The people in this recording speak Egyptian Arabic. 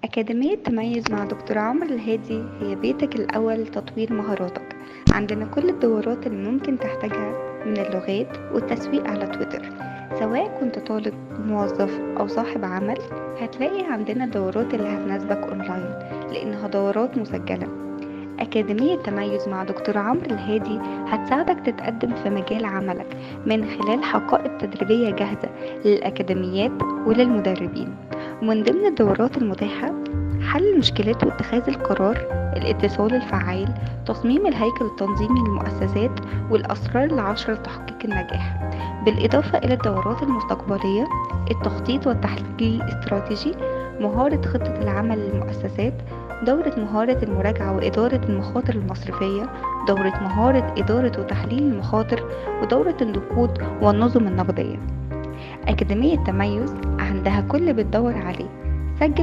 أكاديمية تميز مع دكتور عمرو الهادي هي بيتك الأول لتطوير مهاراتك. عندنا كل الدورات اللي ممكن تحتاجها من اللغات والتسويق على تويتر، سواء كنت طالب، موظف أو صاحب عمل. هتلاقي عندنا الدورات اللي هتناسبك أونلاين لأنها دورات مسجلة. أكاديمية تميز مع دكتور عمرو الهادي هتساعدك تتقدم في مجال عملك من خلال حقائب تدريبية جاهزة للأكاديميات وللمدربين. ومن ضمن الدورات المتاحة حل المشكلات واتخاذ القرار، الاتصال الفعال، تصميم الهيكل التنظيمي للمؤسسات، والأسرار العشر لتحقيق النجاح، بالإضافة إلى الدورات المستقبلية التخطيط والتحليل الاستراتيجي، مهارة خطة العمل للمؤسسات، دورة مهارة المراجعة وإدارة المخاطر المصرفية، دورة مهارة إدارة وتحليل المخاطر، ودورة النقود والنظم النقدية. أكاديمية تميز عندها كل بتدور عليه.